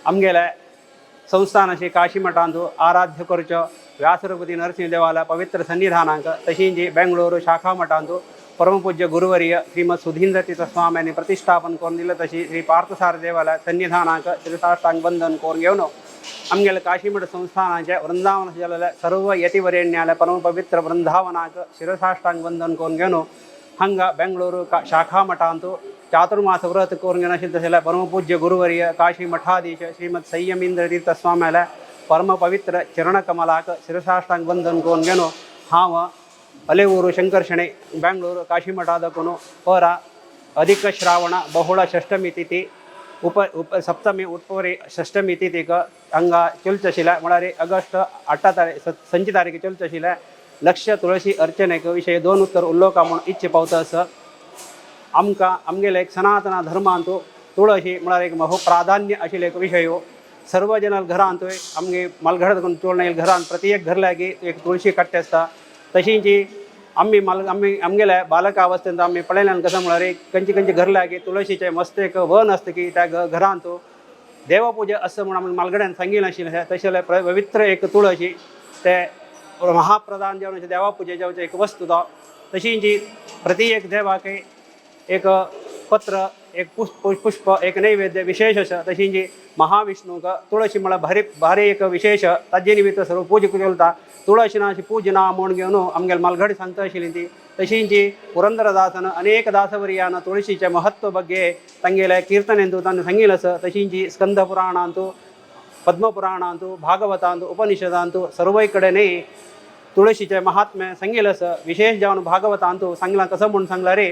आमगेले संस्थान श्री काशी मठांतु आराध्य करचो व्यासरघुपती नरसिंह देवाला पवित्र सन्निधानांक तशींची बेंगळूरू शाखा मठांतु परमपूज्य गुरुवर्य श्रीमद सुधींद्र तीर्थ स्वाम्यांनी प्रतिष्ठापन करून दिलं तशी श्री पार्थसार देवाला सन्निधानांक श्रीसाष्टांग बंधन करून घेवन आमगेले काशीमठ संस्थानाचे वृंदावन जालेले सर्व यतिवरेण्याले परमपवित्र वृंदावनाक शिरसाष्टांग बंधन करून घेवन हांगा बेंगळूरू का शाखा मठांतु चातुर्मास व्रत करून घेवन आशिल्लें परमपूज्य गुरुवर्य काशी मठाधीश श्रीमद संयमींद्र तीर्थ स्वाम्याले परमपवित्र चरणकमलाक शिरसाष्टांग बंधन करून घेवन हांव ಅಲೆಯೂರು ಶಂಕರ್ ಶೆಣೈ, ಬೆಂಗಳೂರು ಕಾಶಿ ಮಠದಕ್ಕೂ ಪರ ಅಧಿಕ ಶ್ರಾವಣ ಬಹುಳ ಷಷ್ಟಮಿ ತಿಥಿ उप उप सप्तमी उत्परी षष्टमी तिथीक हांगा चलचे आशिल्लें, म्हळ्यार ऑगस्ट 8 तारीख संचे तारखे चलचे आशिल्लें लक्ष तुळशी अर्चनेक विशय दोन उत्तर उलोवका म्हूण इच्छे पावता आसा. आमकां आमगेले एक सनातन धर्मांतु तुळशी म्हळ्यार एक बहु प्राधान्य आशिल्लो एक विशय. सर्व जन घरांत आमगे मालघड चोळणे घरांत प्रति एक घर लागी एक तुळशी कट्टे आसता. तशींची आमी माल आमी आमगेल्या बालकावस्थेंत आमी पळयल्यान कसं म्हळ्यार खंयचे खंयचे घर लागी तुळशीचें मस्त एक वन आसता की त्या घरांत देवपूजा असं म्हूण आमी मालगड्यान सांगिल्लें आशिल्लें. तशें जाल्यार पवित्र एक तुळशी ते महाप्रधान जेवन देवापुजे जेवचे एक वस्तू तो. तशींची प्रति एक देवाक एक पत्र, एक पुष्प पुष्प एक नैवेद्य विशेष आसा. तशींची महाविष्णूक तुळशी म्हळ्यार भारी भारी एक विशेष. ताजे निमित्त सर्व पूजा चलता. तुळशी ना अशी पूज ना म्हूण घेवन आमगेले मालघडी सांगता आशिल्ली ती. तशींची पुरंदरदासन अनेक दासवर्यान तुळशीचे महत्व ಬಗ್ಗೆ ತಂगेले ಕೀರ್ತನೆಂದು ತಾನು सांगिल्लें आसा. तशींची स्कंद पुराणांतु, पद्मपुराणांतु, भागवतांतु, उपनिषदांतु सर्वय कडेनय तुळशीचे महात्म्य सांगिल्लें आसा. विशेष जावन भागवतांतु सांगलां कसं म्हूण सांगलां रे,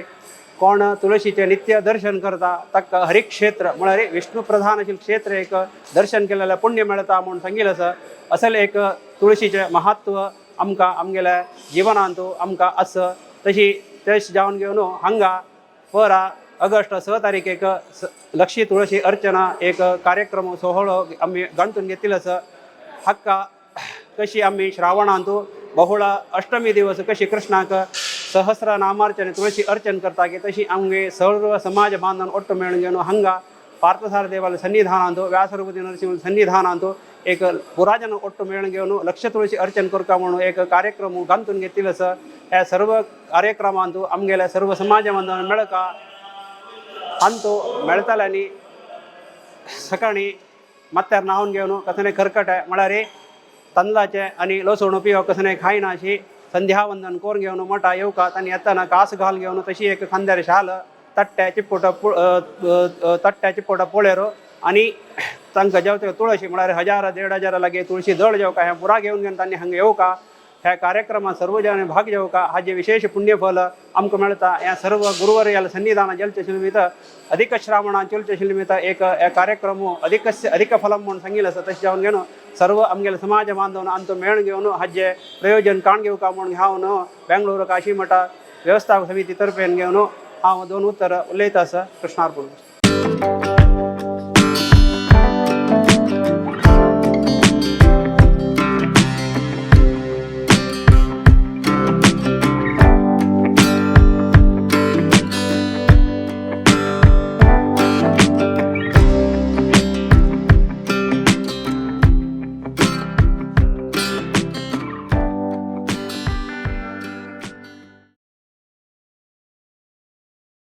कोण तुळशीचें नित्य दर्शन करता ताका हरिक्षेत्र म्हळ्यार विष्णू प्रधान आशिल्लें क्षेत्र एक दर्शन केलें पुण्य मेळटा म्हूण सांगिल्लें आसा. असलें एक तुळशीचें महत्व आमकां आमगेल्या जिवनांतु आमकां आसा. तशी तश जावन घेवन हांगा परा ऑगस्ट 6 तारखेक लक्षी तुळशी अर्चना एक कार्यक्रम सोहळो आमी गांठून घेतिल्लो आसा. हाका कशी आमी श्रावणांतु बहुळ अष्टमी दिवस कशी कृष्णाक सहस्र नामार्चने तुळशी अर्चन करता की तशी आमगे सर्व समाज बांधव ಒಟ್ಟು मेळून घेवन हांगा पार्थसार देवाల ಸನ್ನಿಧಾನಾಂತು, ವ್ಯಾಸರಘುಪತಿ ನರಸಿಂಹ ಸನ್ನಿಧಾನಾಂತು एक पुराजन ಒಟ್ಟು मेळून घेवन लक्ष तुळशी अर्चन करता म्हणून एक कार्यक्रम गांथून घेतिल्लो आसा. ह्या सर्व कार्यक्रमांतु आमगेल्या सर्व समाज बांधवांक मेळका अंतू मेळतल्यांनी सकाळी माथ्यार न्हावन घेवन कसलें खरकटें म्हळ्यार तांदळाचें आनी लसूण पिवप कसलें खायना अशी संध्यावंदन करून घेवन मठा येवका. तांणी येतना कास घाल घेवन तशी एक खांद्यार शाल, तट्ट्या चिप्पुट तट्ट्या चिप्पुट पोळेर आनी तांकां जेवता तुळशी म्हळ्यार हजार 1,500 लागी तुळशी दळ जेवका हें पुरा घेवन घेवन तांणी हांगा येवका. ह्या कार्यक्रमात सर्व जणांनी भाग घेवका. हाजे विशेष पुण्यफल आमकां मेळटा. ह्या सर्व गुरुवर्याला सन्निधान जलचे निमित्त अधिक श्रावणा चलचे निमित्त एक ह्या कार्यक्रम अधिकस्य अधिक फलम म्हणून सांगिल्लें आसा. तशें जावन घेवन सर्व आमगेले समाज बांधव अंतू मेळून घेवन हाजे प्रयोजन काण घेवका म्हणून हांव बेंगळूर काशी मठ व्यवस्थापक समिती तर्फेन घेवन हांव दोन उत्तर उलयता आसा. कृष्णार्पण.